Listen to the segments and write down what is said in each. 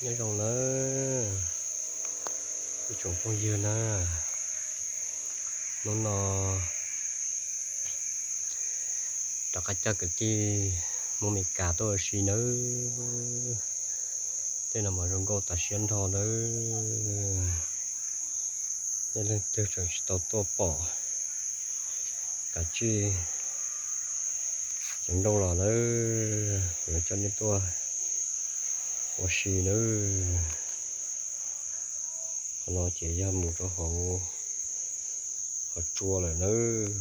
Nyob zoo nawb ib tsoom phooj ywg na, hnub no rov qab coj kwv tij Hmoob Amelikas tuaj ua si nawb. Tej no mas zoo nkauj tas siab nrho nawb. Nej leej twg tseem tsis tau tuaj pom kav tsij ceev nrooj los nawb, kuv yuav coj nej tuaj ua si nawb. Qhov no ces yog mus rau hauv qhov tsua lawm nawb.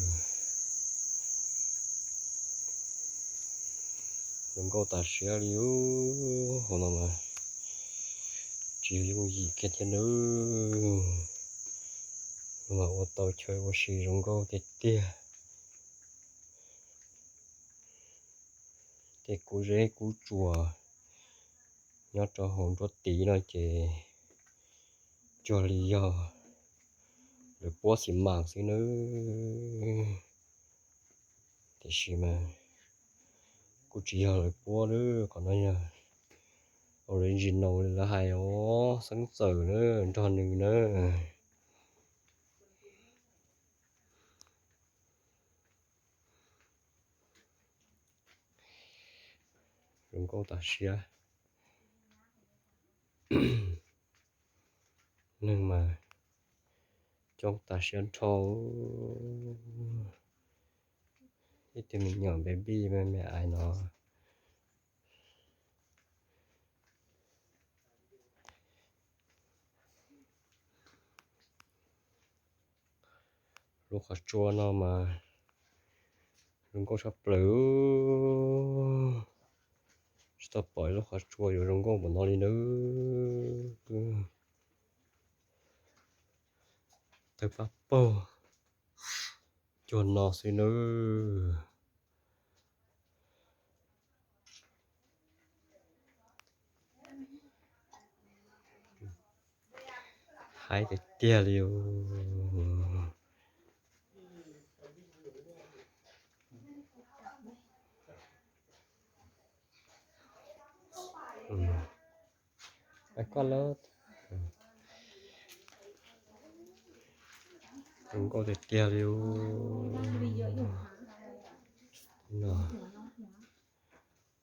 Zoo nkauj tas siab li ub, hauv no mas tsis yooj yim kiag thiab nawb. Mas ua tau chaw ua si zoo nkauj tiag tiag. Tej kub zeb kub tsuas nyob rau hauv nruab tiv no ces cuag li yog lawv puab xi mas xwb nawb. Tiam sis mas kuj tsis yog lawv puab nawb, qhov no yog original li lawv hais os, xeeb txawm nawb, nrog nws nawb. Zoo nkauj tas siab. Neeg mas coob tas siab nrho. Ib tug me nyuam baby me me ais no. Lub qhov tsua no mas zoo nkauj tshaj plaws. Tsis tau pom ib lub qhov tsua yuav zoo nkauj npaum no li nawb. Tawg pab paug cuag no xwb nawb. Haib tiag tiag li os. Koj lab, zoo nkauj tiag tiag li os.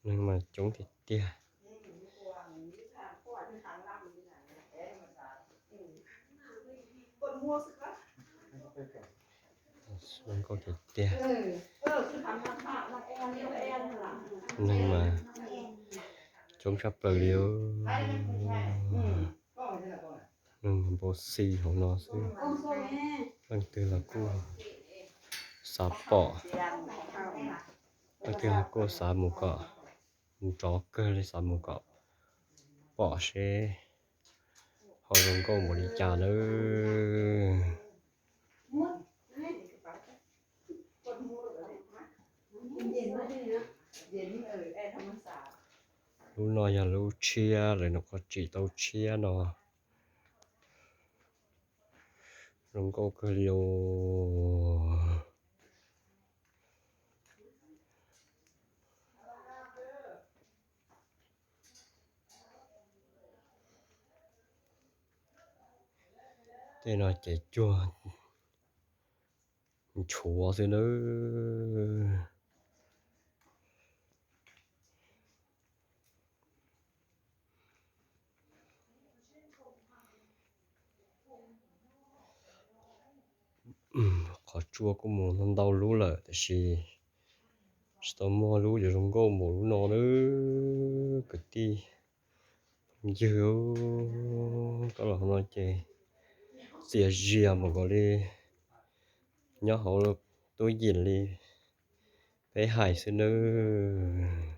Neeg mas coob tiag tiag. Zoo nkauj tiag tiag. Neeg mas coob tshaj plaws li os. Neeg mas npau xi hauv no xwb. Leej twg los kuj xav pom, leej twg los kuj xav mus kom, nrov kawg li, xav mus kom pom seb ho zoo nkauj npaum li cas nawb. Lub no yog lub tshiab, lawv nyuam qhuav tsim tau tshiab no. Zoo nkauj kawg li os. Tej no ces cuag nchuav xwb nawb. Qhov tsua kuj mus ntau lub lawm tiam sis tsis tau muaj lub yuav zoo nkauj npaum lub no nawb kwv tij. Ywg, koj los no ces txias zias npaum nkaus li nyob hauv tub yim li peb hais xwb nawb.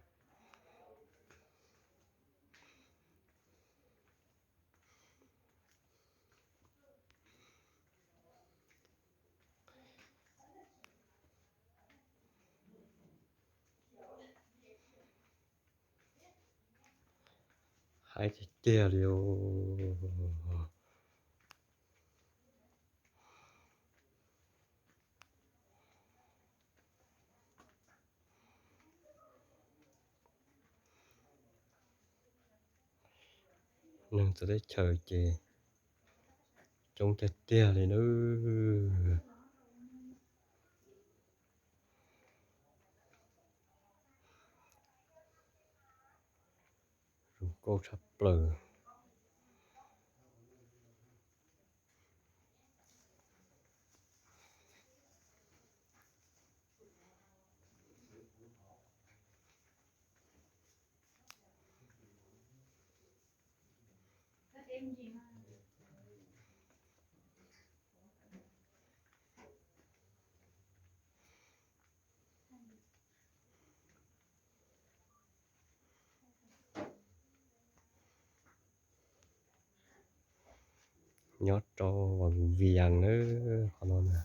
Haib tiag tiag li os. Neeg txawv teb chaws ces coob tiag tiag li nawb. Zoo nkauj tshaj plaws. Nyob rau Vas Vias nawb, qhov no na.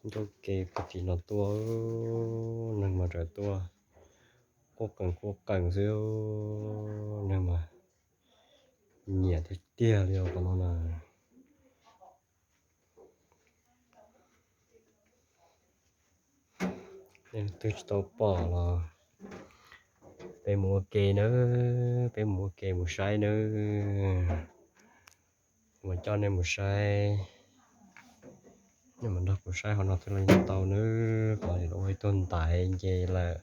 Ncauj ke puag tim no tuaj, neeg mas tseem tuaj quaj qees quaj qees xwb, neeg mas nyiam tiag tiag li os qhov no na. Nej leej twg tsis tau pom los peb mus ua ke nawb, peb mus ua ke mus saib nawb. Mas coj nej mus saib, nej mus nrog kuv saib qhov no thiaj li tau nawb, qhov no ua ib tug ntaiv nce lawm.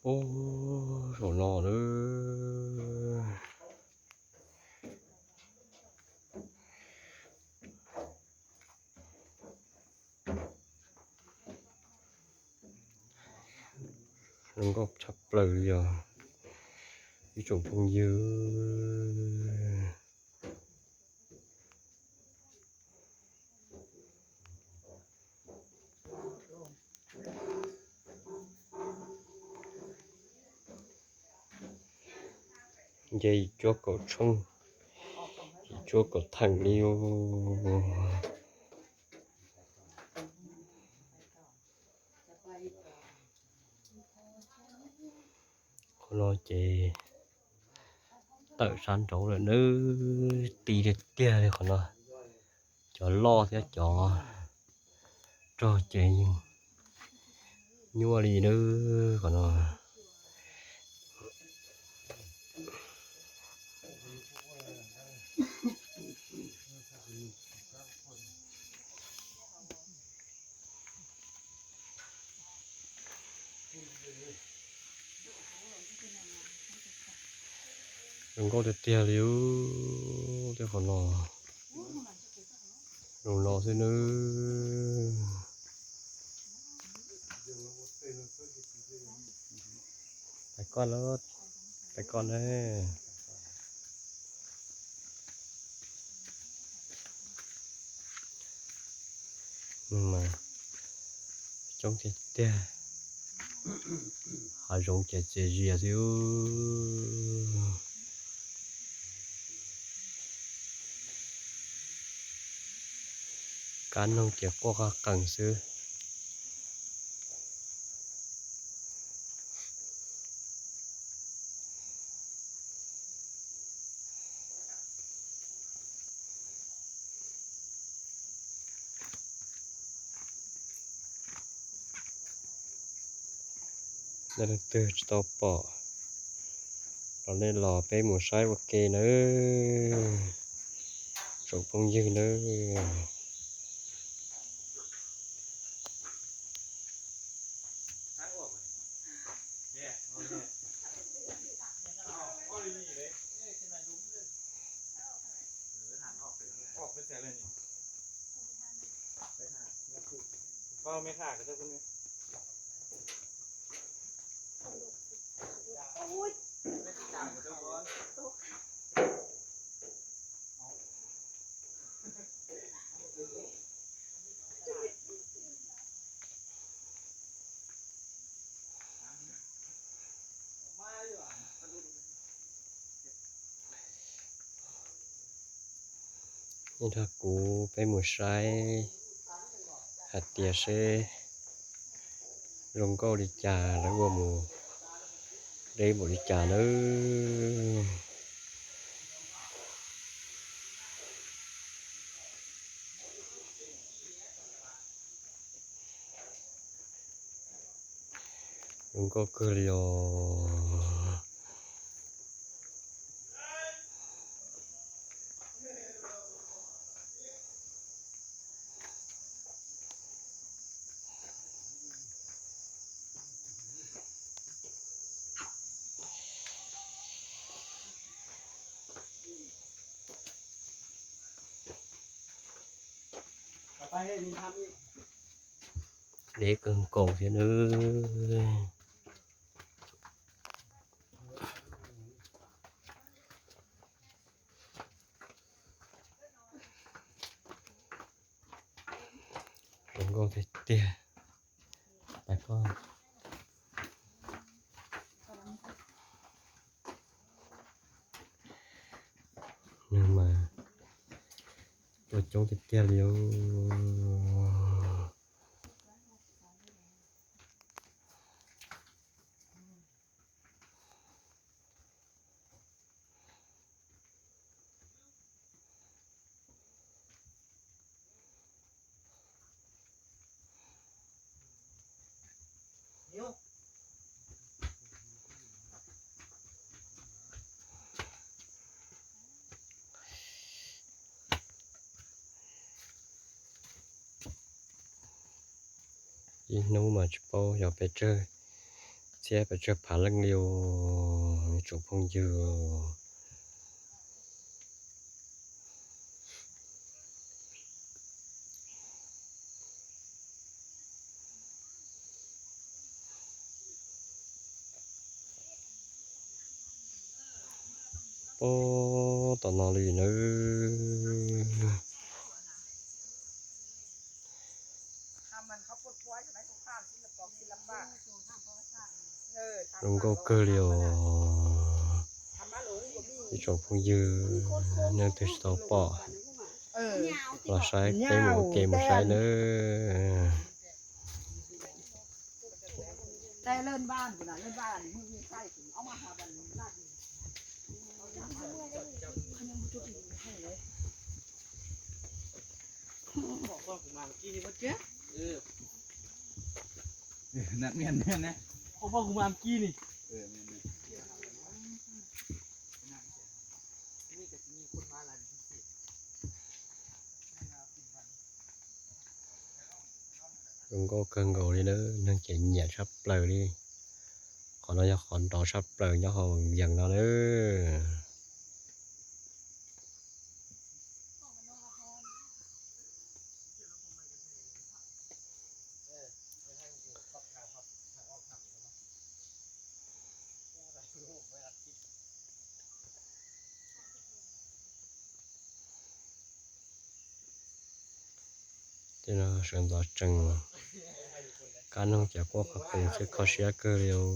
Ub, saum no nawb. Zoo nkauj tshaj plaws li os ib tsoom phooj ywg. Nce yim cuab kaum tshooj, yim cuab kaum theem li os. Qhov no ces tawm sab nraud lawm nawb, ti tiag tiag li qhov no. Cov loj thiab cov rog ces yeej nyuaj li nawb qhov no. Zoo nkauj tiag tiag li, tej qhov no zoo no xwb nawb. Pais koj lawm, pais koj ne. Neeg mas coob tiag tiag, hav zoov ces txias zias xwb. Kab noog ces quaj qaj qees xwb. Nej leej twg tsis tau pom los nej los peb mus saib ua ke nawb, tsoom phooj ywg nawb. Nej nrog kuv peb mus saib hais tias seb zoo nkauj li cas, lawv ua mus deb npaum li cas nawb. Zoo nkauj kawg li os. Deb kawg nkaus thiab nawb. Zoo nkauj tiag tiag. Pais koj. Neeg mas tuaj coob tiag tiag li os. Ib hnub mas tsis paub xyov pes tsawg txhiab pes tsawg phav leej li os, ib tsoom phooj ywg. Puag tom no li nawb. Zoo nkauj kawg li os. Ib tsoom phooj ywg, nej twg tsis tau pom los saib peb mus ua ke mus saib nawb. Zoo nkauj kawg nkaus li nawb, neeg ces nyiam tshaj plaws li. Qhov no yog qhov nrov tshaj plaws nyob hauv Yees no nawb. Tej no sawv ntxov tsees, kab noog ces quaj qhov qus thiab kho siab kawg li os.